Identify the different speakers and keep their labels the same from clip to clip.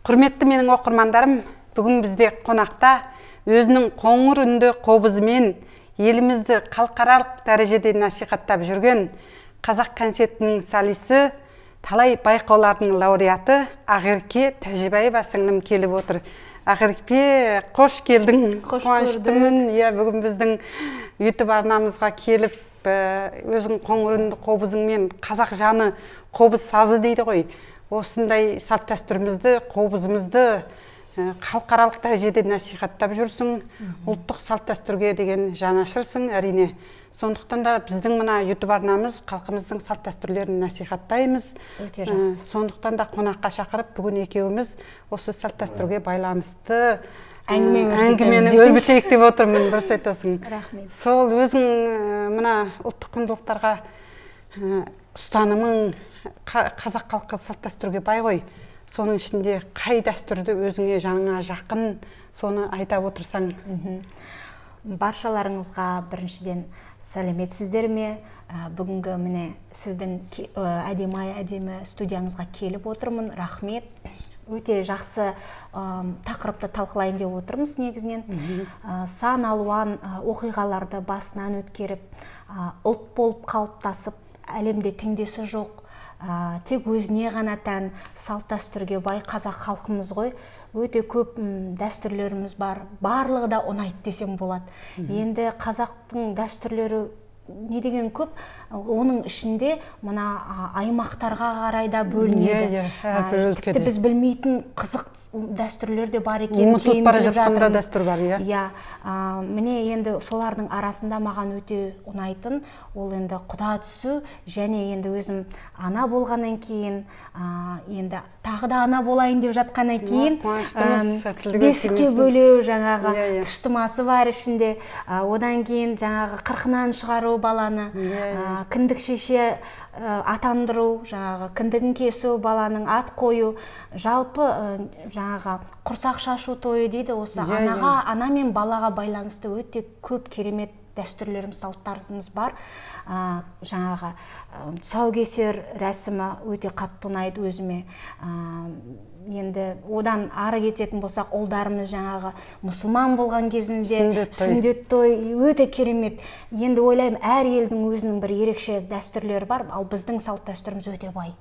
Speaker 1: Құрметті менің оқырмандарым, бүгін бізде қонақта өзінің қоңыр үнді қобызымен елімізді халықаралық дәрежеде насихаттап жүрген қазақ концертінің солисі, талай байқаулардың лауреаты Ақерке Тәжібаева сіңлім келіп отыр. Ақерке, қош келдің.
Speaker 2: Қош.
Speaker 1: Қуаныштымын, иә, бүгін біздің YouTube арнамызға келіп, өзің қоңыр үнді қобызыңмен, қазақ жаны қобыз сазы дейді ғой, осындай салт дәстүрімізді, қобызымызды халықаралық дәрежеде насихаттап жүрсің, ұлттық салт дәстүрге деген жанашырсың, әрине. Сондықтан да біздің мына YouTube арнамыз халқымыздың салт дәстүрлерін насихаттаймыз.
Speaker 2: Өте жақсы.
Speaker 1: Сондықтан да қонаққа шақырып, бүгін екеуміз осы салт дәстүрге байланысты
Speaker 2: әңгіме өрбітеміз
Speaker 1: әңгімені
Speaker 2: десеңші.
Speaker 1: Өрбітейік деп отырмын. Дұрыс айтасың.
Speaker 2: Рахмет.
Speaker 1: Сол өзің мына ұлттық құндылықтарға ұстанымың, қазақ халқы салт дәстүрге бай ғой, соның ішінде қай дәстүрді өзіңе, жаныңа жақын, соны айта отырсаң.
Speaker 2: Баршаларыңызға біріншіден сәлеметсіздер ме? Бүгінгі міне сіздің әдемі әдемі студияңызға келіп отырмын. Рахмет. Өте жақсы тақырыпты талқылайын деп отырмыз негізінен. Сан алуан оқиғаларды басынан өткеріп, ұлт болып қалыптасып, әлемде теңдесі жоқ, тек өзіне ғана тән салт дәстүрге бай қазақ халқымыз ғой. Өте көп дәстүрлеріміз бар, барлығы да ұнайды десем болады. Енді қазақтың дәстүрлері не деген көп, оның ішінде мына аймақтарға қарай да бөлінеді.
Speaker 1: Иә, әрбір
Speaker 2: Тіпті
Speaker 1: өлкеде.
Speaker 2: біз білмейтін қызық дәстүрлер де бар екен.
Speaker 1: Ұмытылып
Speaker 2: Кейін
Speaker 1: бара
Speaker 2: біліп
Speaker 1: жатқан да
Speaker 2: жатырмыз.
Speaker 1: дәстүр бар, иә.
Speaker 2: Иә, міне, енді солардың арасында маған өте ұнайтын ол енді құда түсу. Және енді өзім ана болғаннан кейін, енді тағы да ана болайын деп жатқаннан кейін,
Speaker 1: Қуаныштымыз, сәттілік
Speaker 2: бесікке
Speaker 1: өткеніңіздің.
Speaker 2: бөлеу жаңағы
Speaker 1: Иә, иә.
Speaker 2: тыштымасы бар ішінде, одан кейін жаңағы қырқынан шығару баланы,
Speaker 1: Иә, иә.
Speaker 2: Кіндік шеше атандыру, жаңағы кіндігін кесу, баланың ат қою, жалпы жаңағы құрсақ шашу тойы дейді осы.
Speaker 1: Иә, иә.
Speaker 2: Анаға, ана мен балаға байланысты өте көп керемет дәстүрлеріміз, салттарымыз бар. Жаңағы тұсаукесер рәсімі өте қатты ұнайды өзіме. Енді одан ары кететін болсақ, ұлдарымыз жаңағы мұсылман болған кезінде
Speaker 1: сүндет той.
Speaker 2: Сүндет той өте керемет. Енді ойлаймын, әр елдің өзінің бір ерекше дәстүрлері бар, ал біздің салт дәстүріміз өте бай.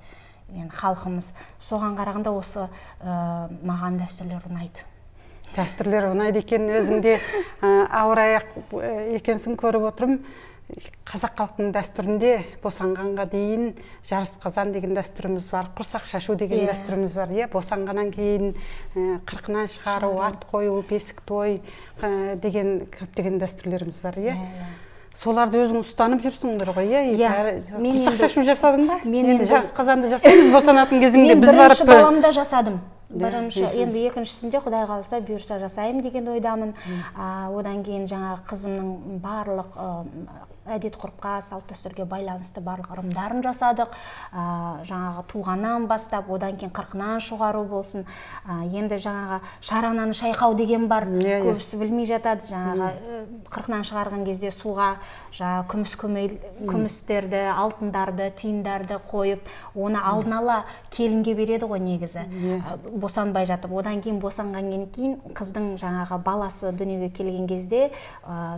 Speaker 2: Мен халқымыз соған қарағанда осы маған дәстүрлер ұнайды.
Speaker 1: Дәстүрлер ұнайды екен. Өзіңде ауыр аяқ екенсің, көріп отырмын. Қазақ халқының дәстүрінде босанғанға дейін жарыс қазан деген дәстүріміз бар, құрсақ шашу деген дәстүріміз бар, иә, босанғаннан кейін қырқынан шығару, ат қою, бесік той деген көптеген дәстүрлеріміз бар, иә.
Speaker 2: Иә, иә.
Speaker 1: Соларды өзің ұстанып жүрсіңдер ғой, иә?
Speaker 2: Иә. Мен
Speaker 1: Құрсақ
Speaker 2: енді
Speaker 1: шашу жасадың ба?
Speaker 2: Мен
Speaker 1: Енді
Speaker 2: енді
Speaker 1: жарыс қазанды жасаймыз босанатын кезіңде.
Speaker 2: Мен
Speaker 1: Біз
Speaker 2: бірінші
Speaker 1: барып
Speaker 2: баламда жасадым. Бірінші, енді екіншісінде, құдай қаласа, бұйырса, жасаймын деген ойдамын. Одан кейін жаңағы қызымның барлық әдет ғұрыпқа, салт дәстүрге байланысты барлық ырымдарын жасадық. Жаңағы туғаннан бастап, одан кейін қырқынан шығару болсын. Енді жаңағы шарананы шайқау деген бар.
Speaker 1: Иә, иә.
Speaker 2: Көбісі білмей жатады. Жаңағы қырқынан шығарған кезде суға жаңағы күміс күмістерді, алтындарды, тиындарды қойып, оны алдын ала келінге береді ғой негізі. Босанбай жатып. Одан кейін, босанғаннан кейін, қыздың жаңағы баласы дүниеге келген кезде,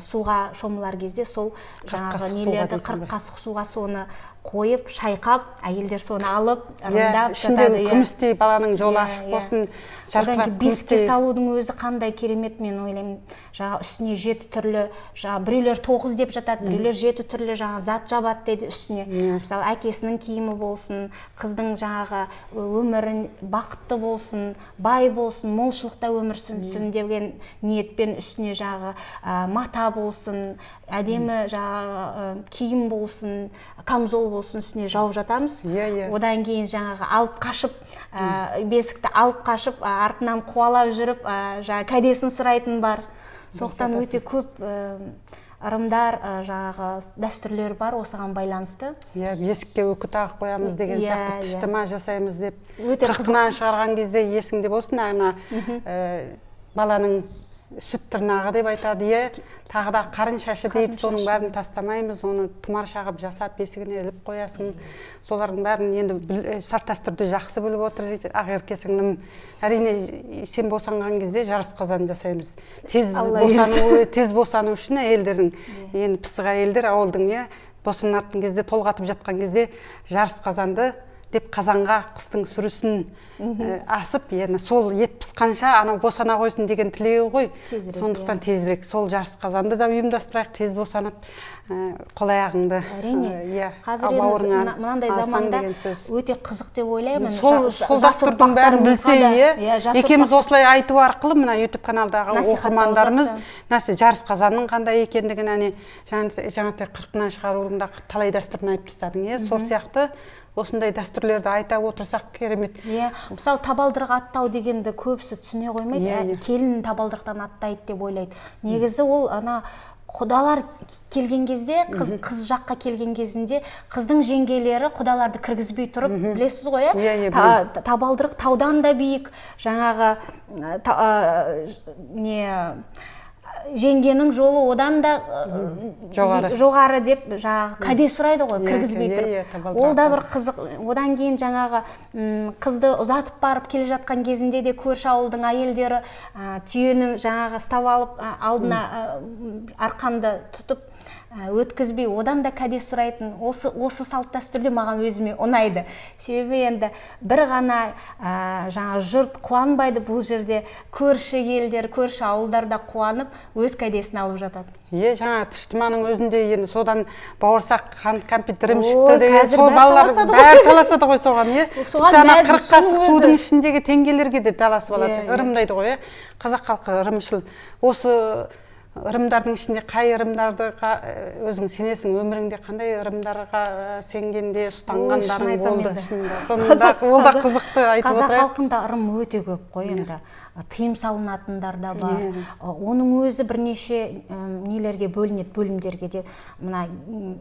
Speaker 2: суға шомылар кезде сол жаңағы
Speaker 1: қасық суға
Speaker 2: нелерді,
Speaker 1: дейсің
Speaker 2: 40
Speaker 1: бе?
Speaker 2: қасық суға соны қойып, шайқап, әйелдер соны алып, ырымдап
Speaker 1: Ішіндегі
Speaker 2: жатады, иә.
Speaker 1: күмістей баланың жолы ашық болсын,
Speaker 2: Одан
Speaker 1: жарқырап
Speaker 2: кейін бесікке
Speaker 1: күмістей.
Speaker 2: салудың өзі қандай керемет, мен ойлаймын. Жаңа үстіне жеті түрлі, жаңа біреулер тоғыз деп жатады, біреулер жеті түрлі жаңа зат жабады дейді үстіне. Мысалы, әкесінің киімі болсын, қыздың жаңағы өмірін бақытты болсын, бай болсын, молшылықта өмір сүрсін деген ниетпен үстіне жаңағы мата болсын, әдемі жаңағы киім болсын, камзол болсын, үстіне жауып жатамыз.
Speaker 1: Иә, иә.
Speaker 2: Одан кейін жаңағы алып қашып, бесікті алып қашып, артынан қуалап жүріп, жаңағы кәдесін сұрайтын бар. Сондықтан өте көп ырымдар, жаңағы дәстүрлер бар осыған байланысты.
Speaker 1: Иә, бесікке үкі тағып қоямыз деген сияқты, тыштыма жасаймыз деп.
Speaker 2: Өте қызық.
Speaker 1: Қырқынан шығарған кезде, есіңде болсын, ана баланың Сүт тырнағы деп айтады, иә, тағы да қарын шашы дейді, соның бәрін тастамаймыз, оны тұмар шағып жасап бесігіне іліп қоясың. Солардың бәрін енді салт дәстүрді жақсы біліп отыр дейді Ақерке сіңлім. Әрине, сен босанған кезде жарыс қазан жасаймыз. Тез босану, тез босану үшін әйелдердің, енді пысық әйелдер ауылдың, иә, босанатын кезде, толғатып жатқан кезде жарыс қазанды деп қазанға қыстың сүрісін асып, яғни сол ет пысқанша анау босана қойсын деген тілегі ғой. Сондықтан тезірек сол жарыс қазанды да ұйымдастырайық, тез босанып, қол аяғыңды,
Speaker 2: әрине,
Speaker 1: иә,
Speaker 2: қазір енді мынандай заманда өте қызық деп ойлаймын.
Speaker 1: Сол дәстүрдің бәрін білсе, иә, екеуміз осылай айту арқылы мына YouTube каналдағы оқырмандарымыз нәрсе жарыс қазанның қандай екендігін, әне жаңа қырқынан шығаруының да талай дәстүрін айтып тастадың, иә, сол сияқты осындай дәстүрлерді айта отырсақ керемет.
Speaker 2: Иә, мысалы табалдырық аттау дегенді көбісі түсіне қоймайды. Келін табалдырықтан аттайды деп ойлайды. Негізі ол ана құдалар келген кезде, қыз жаққа келген кезінде қыздың жеңгелері құдаларды кіргізбей тұрып, білесіз ғой, иә, табалдырық таудан да биік, жаңағы не жеңгенің жолы одан да жоғары деп жаңағы кәде сұрайды ғой, кіргізбей тұрып. Ол да бір қызық. Одан кейін жаңағы қызды ұзатып барып келе жатқан кезінде де көрші ауылдың әйелдері түйені жаңағы ұстап алып, алдына арқанды тұтып өткізбей, одан да кәде сұрайтын. Осы салт дәстүрде маған өзіме ұнайды. Себебі енді бір ғана жаңа жұрт қуанбайды, бұл жерде көрші елдер, көрші ауылдар да қуанып өз кәдесін алып жатады.
Speaker 1: Е, жаңа тыштыманың өзінде енді содан бауырсақ, қант, кәмпит, ірімшікті деген сол балалар бәрі таласады ғой соған, е. Тіпті ана 40 қасық судың ішіндегі теңгелерге де таласып алады. Ырымдайды ғой, е. Қазақ халқы ырымшыл. Осы ырымдардың ішінде қай ырымдарға өзің сенесің, өміріңде қандай ырымдарға сенгенде ұстанғандарың болды? Шынында ол да қызықты айтып
Speaker 2: отырайық. Қазақ халқында ырым өте көп қой енді. Тыйым салынатындар да бар. Оның өзі бірнеше нелерге бөлінеді, бөлімдерге де. Мына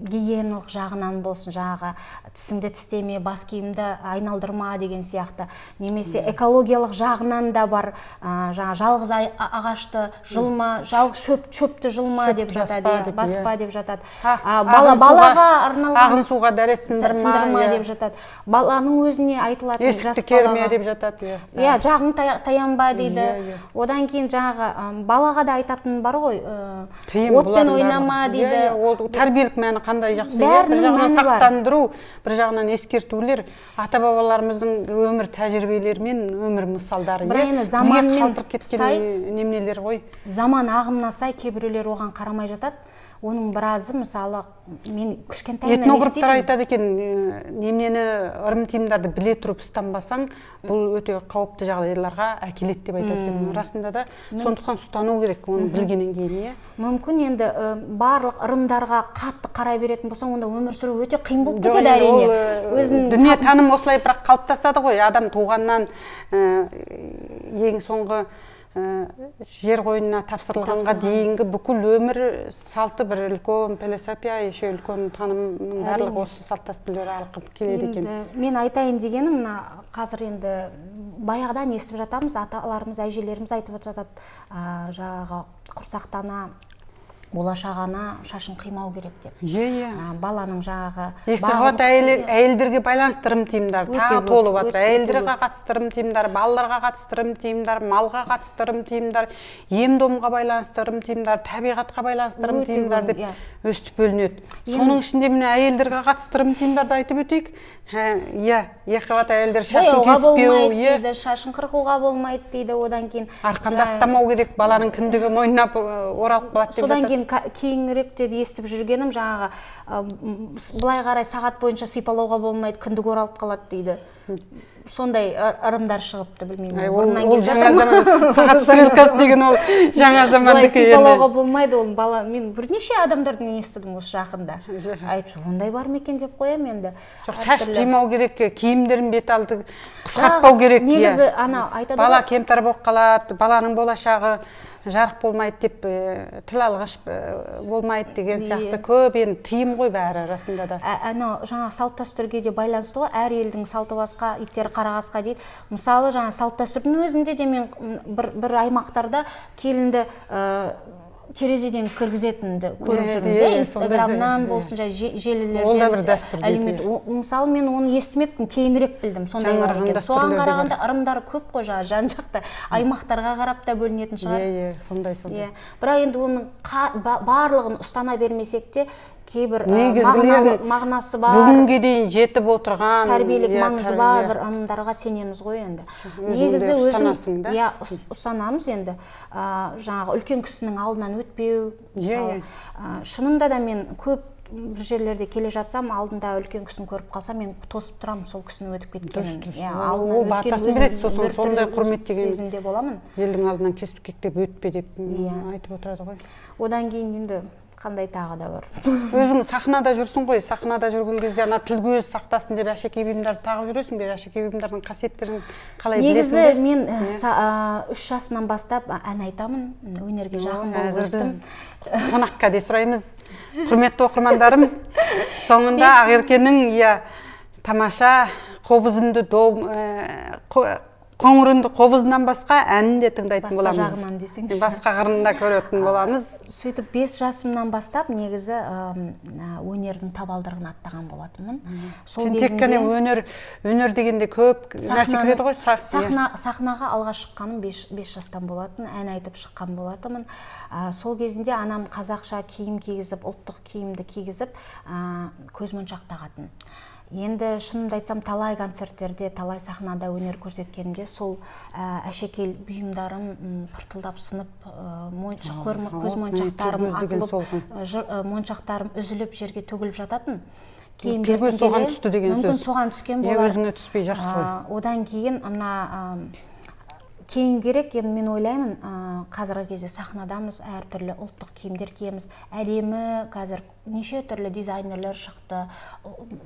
Speaker 2: гигиеналық жағынан болсын, жаңағы тісіңді тістеме, бас киімді айналдырма деген сияқты. Немесе экологиялық жағынан да бар, жаңа жалғыз ағашты жұлма, жалғыз шөпті жұлма деп жатады, баспа деп жатады. Балаға арналған
Speaker 1: ағын суға дәрет сындырма
Speaker 2: деп жатады. Баланың өзіне айтылатын
Speaker 1: жас балаға. Есікті керме деп жатады.
Speaker 2: Иә, жағың таянба дейді. Одан кейін жаңағы балаға да айтатын бар ғой, отпен ойнама дейді.
Speaker 1: Ол тәрбиелік мәні қандай жақсы, бір жағынан сақтандыру, бір жағынан ескертулер, ата-бабаларымыздың өмір тәжірибелері мен өмір мысалдары.
Speaker 2: Бірақ енді заманмен
Speaker 1: қалдырып кеткен неменелер ғой.
Speaker 2: Заман ағымына сай кейбіреулер оған қарамай жатады. Оның біразы, мысалы, мен кішкентайымнан
Speaker 1: этнографтар айтады екен, неменені ырым тыйымдарды біле тұрып ұстанбасаң, бұл өте қауіпті жағдайларға әкеледі деп айтады екен. Расында да, сондықтан ұстану керек оны білгеннен кейін, иә.
Speaker 2: Мүмкін енді барлық ырымдарға қатты қарай беретін болсаң, онда өмір сүру өте қиын болып кетеді, әрине.
Speaker 1: Дүние таным осылай бірақ қалыптасады ғой. Адам туғаннан ең соңғы жер қойнына тапсырылғанға дейінгі бүкіл өмір салты бір үлкен философия, еще үлкен танымның барлығы осы салт дәстүрлер арқылы келеді екен.
Speaker 2: Мен айтайын дегенім, мына қазір енді баяғыдан естіп жатамыз, аталарымыз, әжелеріміз айтып жатады, жаңағы құрсақтана болашақ ана шашын қимау керек деп.
Speaker 1: Иә.
Speaker 2: Баланың жаңағы
Speaker 1: екі қабат әйелдерге байланысты ырым тыйымдар тағы толып жатыр. Әйелдерге қатысты ырым тыйымдар, балаларға қатысты ырым тыйымдар, малға қатысты ырым тыйымдар, ем-домға байланысты ырым тыйымдар, табиғатқа байланысты ырым тыйымдар деп өстіп бөлінеді. Соның ішінде міне әйелдерге қатысты ырым тыйымдарды айтып өтейік. Иә, екі қабат әйелдер шашын кеспеу,
Speaker 2: дейді, шашын қырқуға болмайды дейді, одан кейін
Speaker 1: арқанды аттамау керек, баланың кіндігі мойнына оралып қалады деп.
Speaker 2: Содан кейін кейініректе естіп жүргенім, жаңағы былай қарай сағат бойынша сипалауға болмайды, кіндік оралып қалады дейді. Сондай ырымдар шығыпты, білмеймін.
Speaker 1: Ол жаңа заман сағат стрелкасы деген ол жаңа замандікі.
Speaker 2: Былай сипалауға болмайды ол бала. Мен бірнеше адамдардан естідім осы жақында. Айтып, ондай бар ма екен деп қоямын енді.
Speaker 1: Жоқ, шаш жимау керек, киімдерін бет алды қысқартпау керек.
Speaker 2: Негізі ана айтады.
Speaker 1: Бала кемтар болып қалады, баланың болашағы жарық болмайды деп, тіл алғыш болмайды деген сияқты көп енді тыйым ғой бәрі расында да.
Speaker 2: Анау жаңа салт дәстүрге де байланысты ғой, әр елдің салты басқа, иттері қара қасқа дейді. Мысалы, жаңа салт дәстүрдің өзінде де мен бір аймақтарда келінді терезеден кіргізетінді көріп жүрміз, иә, Инстаграмнан болсын, желілерден.
Speaker 1: Ол да бір дәстүр.
Speaker 2: Мысалы, мен оны естімеппін, кейінірек білдім сондай бар екен. Соған қарағанда ырымдар көп қой, жаңа жан жақта аймақтарға қарап та бөлінетін шығар.
Speaker 1: Иә, сондай сондай.
Speaker 2: Бірақ енді оның барлығын ұстана бермесек те, кейбір мағынасы бар,
Speaker 1: бүгінге дейін жетіп отырған
Speaker 2: тәрбиелік маңызы бар бір ырымдарға сенеміз ғой енді. Негізі өзім иә ұстанамыз енді. Жаңағы үлкен кісінің алдынан өтпеу, мысалы. Шынында да мен көп бір жерлерде келе жатсам, алдында үлкен кісіні көріп қалсам, мен тосып тұрамын сол кісінің өтіп кеткенін.
Speaker 1: Ол батасын береді, сосын сондай құрметтеген
Speaker 2: сезімде боламын.
Speaker 1: Елдің алдынан кесіп кектеп өтпе деп айтып отырады ғой.
Speaker 2: Одан кейін енді қандай тағы да бар.
Speaker 1: Өзің сахнада жүрсің ғой, сахнада жүрген кезде ана тіл көз сақтасын деп әшекей бұйымдарды тағып жүресің бе? Әшекей бұйымдардың қасиеттерін қалай білесің бе?
Speaker 2: Негізі мен 3 жасымнан бастап ән айтамын, өнерге жақын болып өстім.
Speaker 1: Біз қонақ кәде сұраймыз, құрметті оқырмандарым. Соңында Ақеркенің тамаша қобызынды қоңырынды қобызынан басқа әнін де тыңдайтын боламыз.
Speaker 2: Басқа жағынан десеңші.
Speaker 1: Басқа қырын да көретін боламыз.
Speaker 2: Сөйтіп 5 жасымнан бастап негізі өнердің табалдырығын аттаған болатынмын.
Speaker 1: Сол кезінде тек қана өнер дегенде көп нәрсе кіреді ғой.
Speaker 2: Сахнаға алға шыққаным 5 жастан болатын, ән айтып шыққан болатынмын. Сол кезінде анам қазақша киім кигізіп, ұлттық киімді кигізіп, көзмоншақ тағатын. Енді шынымды айтсам, талай концерттерде, талай сахнада өнер көрсеткенімде сол әшекей бұйымдарым пыртылдап сынып, көз моншақтарым атылып, моншақтарым үзіліп жерге төгіліп жататын.
Speaker 1: Кейін соған түсті деген сөз.
Speaker 2: Мүмкін соған түскен болар.
Speaker 1: Өзіңе түспей жақсы ғой.
Speaker 2: Одан кейін мына кейін керек, енді мен ойлаймын, қазіргі кезде сахнадамыз, әртүрлі ұлттық киімдер киеміз. Әдемі қазір неше түрлі дизайнерлер шықты.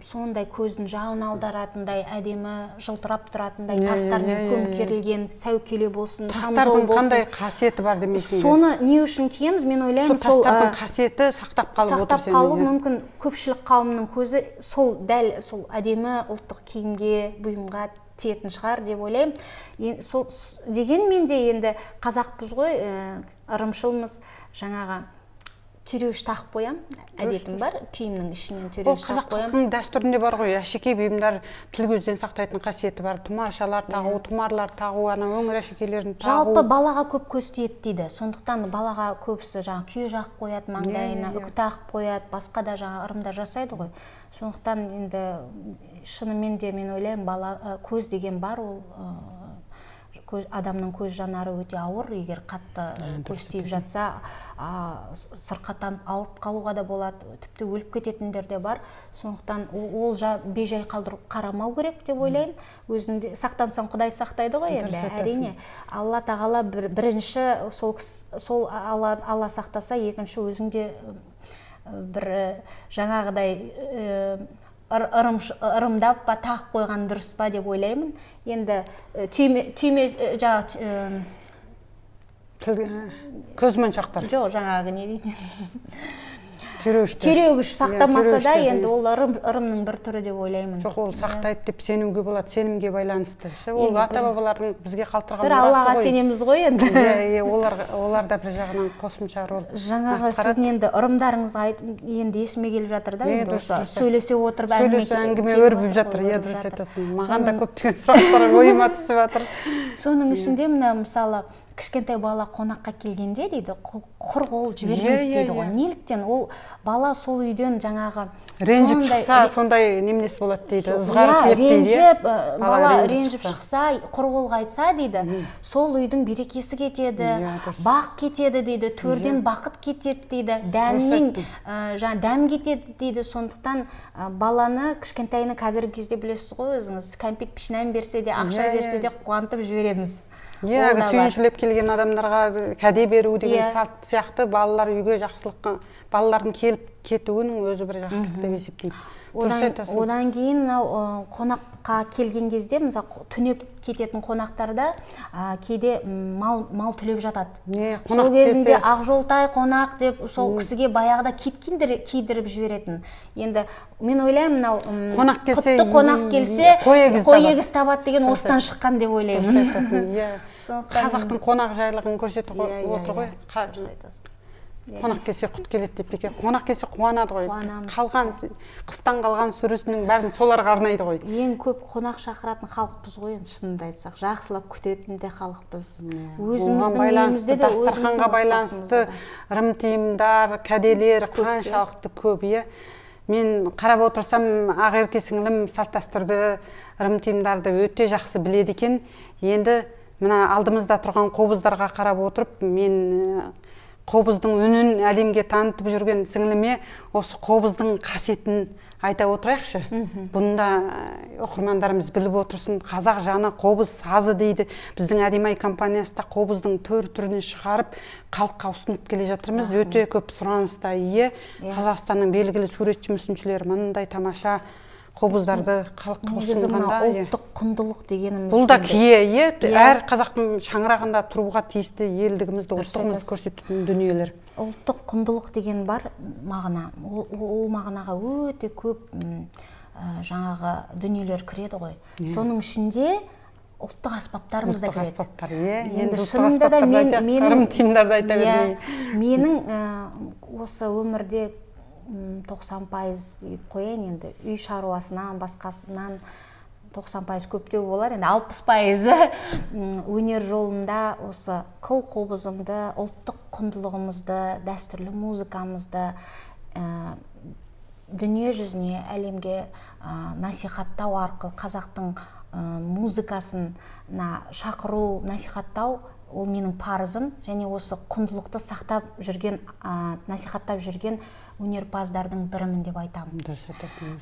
Speaker 2: Сондай көздің жауын алдаратындай, әдемі жылтырап тұратындай тастармен көмкерілген сәукеле болсын, камзол болсын.
Speaker 1: Тастардың қандай қасиеті бар демейсің бе?
Speaker 2: Соны не үшін киеміз, мен ойлаймын,
Speaker 1: сол тастардың қасиеті сақтап қалып отыр.
Speaker 2: Сақтап қалу мүмкін, көпшілік қауымның көзі сол дәл сол әдемі ұлттық киімге, бұйымға тиетін шығар деп ойлаймын. Сол дегенмен де енді қазақпыз ғой, ырымшылмыз, жаңағы түйреуіш тағып қоям, әдетім бар, киімнің ішінен түйреуіш тағып қоям.
Speaker 1: Ол қазақ халқының дәстүрінде бар ғой, әшекей бұйымдар тіл көзден сақтайтын қасиеті бар, тұмашалар тағу, тұмарлар тағу, ана өңір әшекейлерін тағу.
Speaker 2: Жалпы балаға көп көз тиеді дейді, сондықтан балаға көбісі жаңа күйе жағып қояды маңдайына, үкі тағып қояды, басқа да жаңа ырымдар жасайды ғой. Сондықтан енді шынымен де мен ойлаймын, бала көз деген бар, ол адамның көз жанары өте ауыр, егер қатты көз тиіп жатса, сырқаттанып ауырып қалуға да болады, тіпті өліп кететіндер де бар. Сондықтан ол бейжай қалдырып қарамау керек деп ойлаймын. Өзінде сақтансаң Құдай сақтайды ғой енді, әрине. Алла тағала бірінші сол Алла сақтаса, екінші өзіңде бір жаңағыдай ырымдап па тағып қойған дұрыс па деп ойлаймын. Енді түйме жаңағы
Speaker 1: көз моншақтар.
Speaker 2: Жоқ, жаңағы не дейді?
Speaker 1: Түйреуіш
Speaker 2: сақтамаса да енді ол ырымның бір түрі деп ойлаймын.
Speaker 1: Жоқ, ол сақтайды деп сенуге болады, сенімге байланысты. Ол ата-бабалардың бізге қалдырған
Speaker 2: мұрасы ғой. Бір Аллаға сенеміз ғой енді.
Speaker 1: Иә, олар да бір жағынан қосымша роль.
Speaker 2: Жаңағы сіздің енді ырымдарыңызға енді есіме келіп жатыр да, енді осы сөйлесе отырып
Speaker 1: әңгіме өрбіп жатыр. Иә, дұрыс айтасың. Маған да көптеген сұрақтар ойыма түсіп жатыр.
Speaker 2: Соның ішінде мына мысалы кішкентай бала қонаққа келгенде дейді, құр қол жібермейді дейді ғой. Неліктен ол бала сол үйден жаңағы
Speaker 1: ренжіп шықса, сондай неменесі болады дейді, ызғары тиеді дейді.
Speaker 2: Ренжіп, бала ренжіп шықса, құр қол қайтса дейді, сол үйдің берекесі кетеді, бақ кетеді дейді, төрден бақыт кетеді дейді, дәмнен жаңа дәм кетеді дейді. Сондықтан баланы кішкентайını қазіргі кезде білесіз ғой өзіңіз, кәмпит пішінен берсе де, ақша берсе де қуантып жібереміз.
Speaker 1: Иә, сүйіншілеп келген адамдарға кәде беру деген салт сияқты балалар үйге жақсылыққа, балалардың келіп кетуінің өзі бір жақсылық деп есептейді. Дұрыс айтасың.
Speaker 2: Одан кейін мынау қонаққа келген кезде, мысалы, түнеп кететін қонақтарда кейде мал түлеп жатады. Сол кезінде ақжолтай қонақ деп сол кісіге баяғыда кит кидіріп жіберетін. Енді мен ойлаймын, мынау
Speaker 1: қонақ келсе,
Speaker 2: құтты қонақ келсе,
Speaker 1: қой
Speaker 2: егіз табады деген осыдан шыққан деп ойлаймын.
Speaker 1: Дұрыс айтасың, иә. Қазақтың қонақ жайлығын көрсетіп отыр ғой.
Speaker 2: Дұрыс айтасыз.
Speaker 1: Қонақ келсе құт келеді деп бекер. Қонақ келсе қуанады ғой. Қалған қыстан қалған сүрісінің бәрін соларға арнайды ғой.
Speaker 2: Ең көп қонақ шақыратын халықпыз ғой енді, шынымды айтсақ. Жақсылап күтетін де халықпыз.
Speaker 1: Өзіміздің байланысты, дастарханға байланысты ырым тыйымдар, кәделер қаншалықты көп, иә. Мен қарап отырсам, Ақерке сіңлім салт дәстүрді, ырым тыйымдарды өте жақсы біледі екен. Енді мына алдымызда тұрған қобыздарға қарап отырып, мен қобыздың үнін әлемге танытып жүрген сіңліме осы қобыздың қасиетін айта отырайықшы. Бұнда оқырмандарымыз біліп отырсын. Қазақ жаны қобыз сазы дейді. Біздің Әдемі-Ай компаниясы да қобыздың түр түрін шығарып халыққа ұсынып келе жатырмыз. Өте көп сұраныста ие. Қазақстанның белгілі суретші мүсіншілері мындай тамаша қобыздарды халыққа ұсынғанда,
Speaker 2: ұлттық құндылық дегеніміз
Speaker 1: бұл да кие, әр қазақтың шаңырағында тұруға тиісті елдігімізді, ұлттығымызды көрсететін дүниелер.
Speaker 2: Ұлттық құндылық деген бар мағына. Ол мағынаға өте көп жаңағы дүниелер кіреді ғой. Соның ішінде ұлттық аспаптарымыз да кіреді.
Speaker 1: Ұлттық аспаптар, енді шынында да менің ырым-тыйымдарды айта бермей.
Speaker 2: Менің осы өмірде 90% деп қояйын енді, үй шаруасынан, басқасынан 90% көптеу болар, енді 60% өнер жолында осы қыл қобызымды, ұлттық құндылығымызды, дәстүрлі музыкамызды дүние жүзіне, әлемге насихаттау арқылы қазақтың музыкасын шақыру, насихаттау ол менің парызым. Және осы құндылықты сақтап жүрген, насихаттап жүрген өнерпаздардың бірімін деп айтамын.
Speaker 1: Дұрыс айтасың.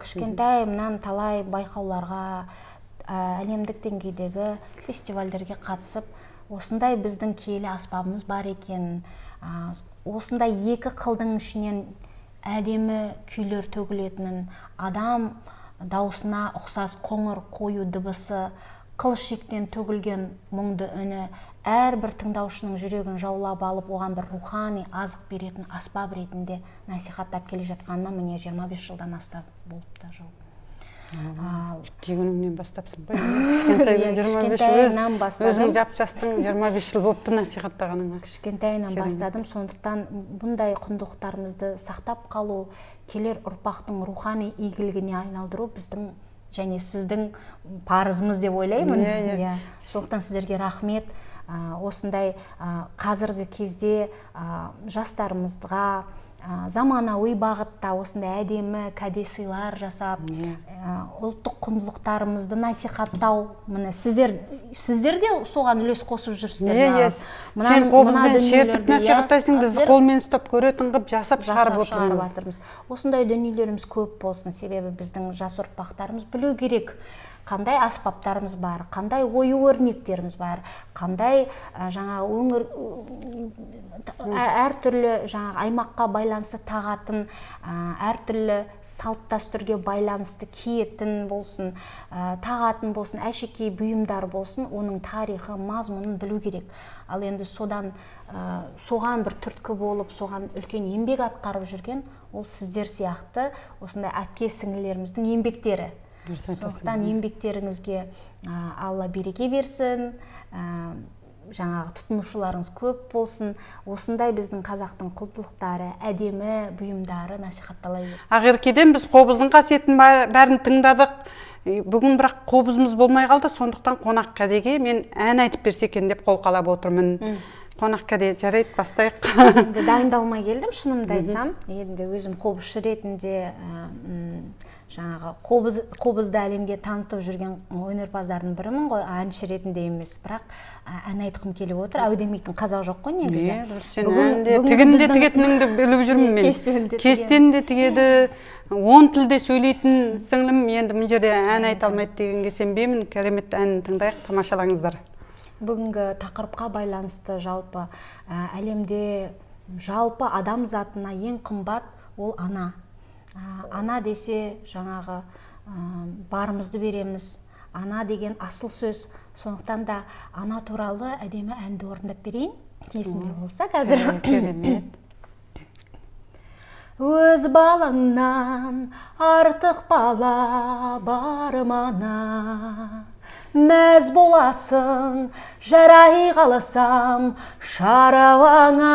Speaker 2: Кішкентайымнан талай байқауларға, әлемдік деңгейдегі фестивальдерге қатысып, осындай біздің киелі аспабымыз бар екен, осындай екі қылдың ішінен әдемі күйлер төгілетінін, адам дауысына ұқсас қоңыр қою дыбысы, қыл шектен төгілген мұңды үні әрбір тыңдаушының жүрегін жаулап алып, оған бір рухани азық беретін аспап ретінде насихаттап келе жатқаныма міне 25 жылдан астам болыпты жыл.
Speaker 1: Күніңнен бастапсың ғой. Кішкентайынан 25 бастадым. Өзің жап-жассың, 25 жыл болыпты насихаттағаныңа.
Speaker 2: Кішкентайынан бастадым. Сондықтан бұндай құндылықтарымызды сақтап қалу, келер ұрпақтың рухани игілігіне айналдыру біздің және сіздің парызымыз деп ойлаймын. Иә. Сондықтан сіздерге рахмет. Осындай қазіргі кезде жастарымызға заманауи бағытта осындай әдемі кәде сыйлар жасап, ұлттық құндылықтарымызды насихаттау, міне сіздер де соған үлес қосып жүрсіздер.
Speaker 1: Сен қобызбен шертіп насихаттайсың, біз қолмен ұстап көретін қып жасап шығарып отырмыз.
Speaker 2: Осындай дүниелеріміз көп болсын, себебі біздің жас ұрпақтарымыз білу керек, қандай аспаптарымыз бар, қандай ою өрнектеріміз бар, қандай жаңа өңір әртүрлі жаңа аймаққа байланысты тағатын, әртүрлі салт дәстүрге байланысты киетін болсын, тағатын болсын, әшекей бұйымдар болсын, оның тарихы, мазмұнын білу керек. Ал енді содан соған бір түрткі болып, соған үлкен еңбек атқарып жүрген ол сіздер сияқты осындай әпке сіңлілеріміздің еңбектері. Сондықтан еңбектеріңізге Алла береке берсін, жаңағы тұтынушыларыңыз көп болсын. Осындай біздің қазақтың құндылықтары, әдемі бұйымдары насихаттала берсін.
Speaker 1: Ақеркеден біз қобыздың қасиетін бәрін тыңдадық. Бүгін бірақ қобызымыз болмай қалды, сондықтан қонақ кәдеге мен ән айтып берсе екен деп қолқалап отырмын. Қонақ кәде, жарайды, бастайық.
Speaker 2: Енді дайындалмай келдім, шынымды айтсам. Енді өзім қобызшы ретінде жаңағы қобызды әлемге танытып жүрген өнерпаздардың бірімін ғой, әнші ретінде емес, бірақ ән айтқым келіп отыр. Әу демейтін қазақ жоқ қой негізі.
Speaker 1: Сен әнде тігін де тігетініңді біліп жүрмін мен. Кестені де тігеді, 10 тілде сөйлейтін сіңлім. Енді мына жерде ән айта алмайды дегенге сенбеймін. Керемет ән тыңдайық, тамашалаңыздар.
Speaker 2: Бүгінгі тақырыпқа байланысты жалпы әлемде жалпы адам затына ең қымбат ол ана. Ана десе жаңағы барымызды береміз. Ана деген асыл сөз. Сондықтан да ана туралы әдемі әнді орындап берейін, есімде болса қазір.
Speaker 1: Керемет.
Speaker 2: Өз балаңнан артық бала бар ма? Мәз боласың, жарай қалсам шаруаңа.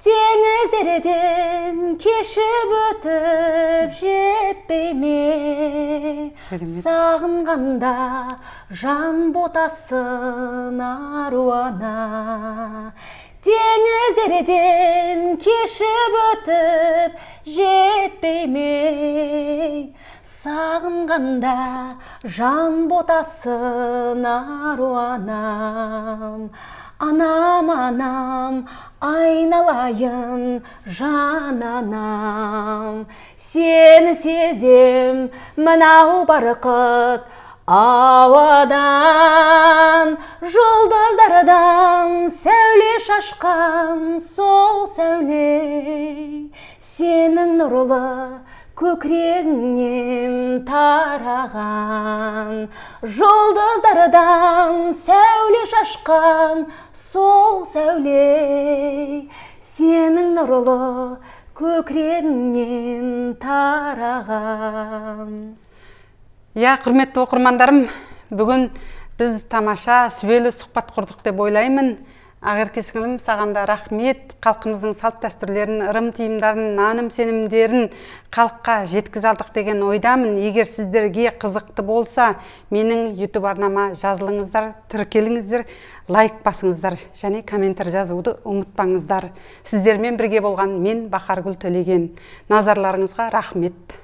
Speaker 2: Теңіздерден кешіп өтіп жетпей ме? Сағынғанда жан ботасын аруана. Теңіздерден кешіп өтіп жетпей ме? Сағынғанда жан ботасын аруанам. Анам, анам, айналайын жан анам. Сені сезем мынау барқыт ауадан, жұлдыздардан сәуле шашқан сол сәуле сенің нұрлы көкірегіңнен тараған. Жұлдыздардан сәуле шашқан сол сәуле сенің нұрлы көкірегіңнен тараған.
Speaker 1: Иә, құрметті оқырмандарым, бүгін біз тамаша сүбелі сұхбат құрдық деп ойлаймын. Ақерке сіңілім, саған да рахмет. Халқымыздың салт дәстүрлерін, ырым тыйымдарын, наным сенімдерін халыққа жеткізе алдық деген ойдамын. Егер сіздерге қызықты болса, менің YouTube арнама жазылыңыздар, тіркеліңіздер, лайк басыңыздар және комментарий жазуды ұмытпаңыздар. Сіздермен бірге болған мен, Бахаргүл Төлеген. Назарларыңызға рахмет.